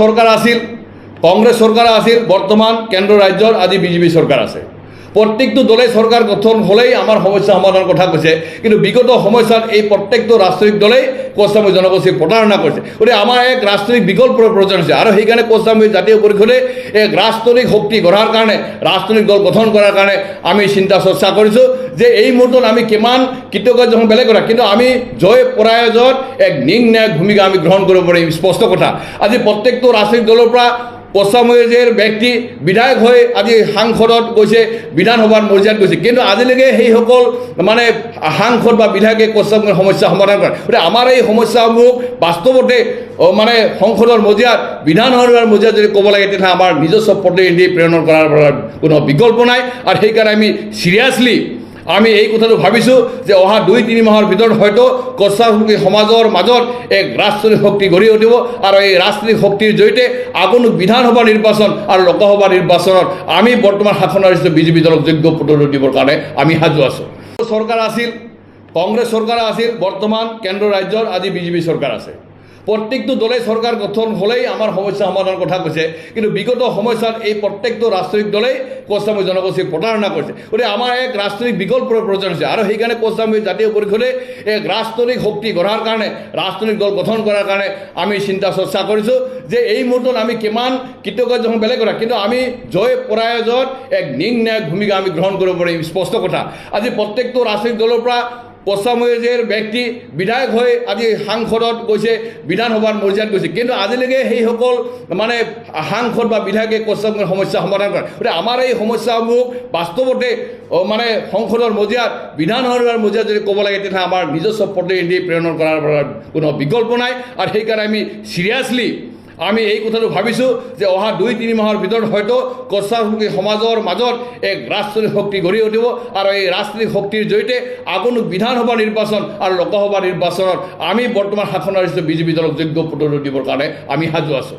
চৰকাৰ আছিল, কংগ্ৰেছ চৰকাৰ আছিল, বৰ্তমান কেন্দ্ৰ ৰাজ্যৰ আজি বিজেপি চৰকাৰ আছে। প্ৰত্যেকটো দলে চৰকাৰ গঠন হ'লেই আমাৰ সমস্যা সমাধানৰ কথা কৈছে। কিন্তু বিগত সময়ছোৱাত এই প্ৰত্যেকটো ৰাজনৈতিক দলেই কোচ জনগোষ্ঠীক প্ৰতাৰণা কৰিছে। গতিকে আমাৰ এক ৰাজনৈতিক বিকল্পৰ প্ৰয়োজন হৈছে আৰু সেইকাৰণে কোচ জাতীয় পৰিষদে এক ৰাজনৈতিক শক্তি গঢ়াৰ কাৰণে, ৰাজনৈতিক দল গঠন কৰাৰ কাৰণে আমি চিন্তা চৰ্চা কৰিছোঁ যে এই মুহূৰ্তত আমি কিমান কৃতজ্ঞ যখন বেলেগ কথা, কিন্তু আমি জয় পৰাজয়ত এক নিৰ্ণায়ক ভূমিকা আমি গ্ৰহণ কৰিব পাৰিম, স্পষ্ট কথা। আজি প্ৰত্যেকটো ৰাজনৈতিক দলৰ পৰা কোচ ব্যক্তি বিধায়ক হৈ আজি সাংসদত গৈছে, বিধানসভাৰ মজিয়াত গৈছে। কিন্তু আজিলৈকে সেইসকল মানে সাংসদ বা বিধায়কে কোচ সমস্যা সমাধান কৰে। গতিকে আমাৰ এই সমস্যাসমূহ বাস্তৱতে মানে সংসদৰ মজিয়াত, বিধানসভাৰ মজিয়াত যদি ক'ব লাগে, তেতিয়াহ'লে আমাৰ নিজস্ব প্ৰতিনিধি প্ৰেৰণ কৰাৰ কোনো বিকল্প নাই। আৰু সেইকাৰণে আমি চিৰিয়াছলি আমি এই কথাটো ভাবিছোঁ যে অহা 2-3 মাহৰ ভিতৰত হয়তো কোচ সমাজৰ মাজত এক ৰাজনৈতিক শক্তি গঢ়ি উঠিব আৰু এই ৰাজনৈতিক শক্তিৰ জৰিয়তে আগন্তুক বিধানসভা নিৰ্বাচন আৰু লোকসভা নিৰ্বাচনত আমি বৰ্তমান শাসনাধিষ্ঠ বিজেপি দলক যোগ্য প্ৰতিৰোধ দিবৰ কাৰণে আমি সাজু আছোঁ। চৰকাৰ আছিল, কংগ্ৰেছ চৰকাৰ আছিল, বৰ্তমান কেন্দ্ৰ ৰাজ্যৰ আজি বিজেপি চৰকাৰ আছে। প্ৰত্যেকটো দলে চৰকাৰ গঠন হ'লেই আমাৰ সমস্যা সমাধানৰ কথা কৈছে। কিন্তু বিগত সময়ছোৱাত এই প্ৰত্যেকটো ৰাজনৈতিক দলেই কোচ জনগোষ্ঠীক প্ৰতাৰণা কৰিছে। গতিকে আমাৰ এক ৰাজনৈতিক বিকল্পৰ প্ৰয়োজন হৈছে আৰু সেইকাৰণে কোচ জাতীয় পৰিষদে এক ৰাজনৈতিক শক্তি গঢ়াৰ কাৰণে, ৰাজনৈতিক দল গঠন কৰাৰ কাৰণে আমি চিন্তা চৰ্চা কৰিছোঁ যে এই মুহূৰ্তত আমি কিমান কৃতজ্ঞ যখন বেলেগ কথা, কিন্তু আমি জয় পৰাজয়ত এক নিৰ্ণায়ক ভূমিকা আমি গ্ৰহণ কৰিব পাৰিম, স্পষ্ট কথা। আজি প্ৰত্যেকটো ৰাজনৈতিক দলৰ পৰা কোচ ব্যক্তি বিধায়ক হৈ আজি সাংসদত গৈছে, বিধানসভাৰ মজিয়াত গৈছে। কিন্তু আজিলৈকে সেইসকল মানে সাংসদ বা বিধায়কে কোচ সমস্যা সমাধান কৰে। গতিকে আমাৰ এই সমস্যাসমূহ বাস্তৱতে মানে সংসদৰ মজিয়াত, বিধানসভাৰ মজিয়াত যদি ক'ব লাগে, তেতিয়াহ'লে আমাৰ নিজস্ব প্ৰতিনিধি প্ৰেৰণ কৰাৰ কোনো বিকল্প নাই। আৰু সেইকাৰণে আমি চিৰিয়াছলি আমি এই কথাটো ভাবিছোঁ যে অহা 2-3 মাহৰ ভিতৰত হয়তো কোচ সমাজৰ মাজত এক ৰাজনৈতিক শক্তি গঢ়ি উঠিব আৰু এই ৰাজনৈতিক শক্তিৰ জৰিয়তে আগন্তুক বিধানসভা নিৰ্বাচন আৰু লোকসভা নিৰ্বাচনত আমি বৰ্তমান শাসনাধিষ্ঠ বিজেপি দলক যোগ্য প্ৰতিৰোধ দিবৰ কাৰণে আমি সাজু আছোঁ।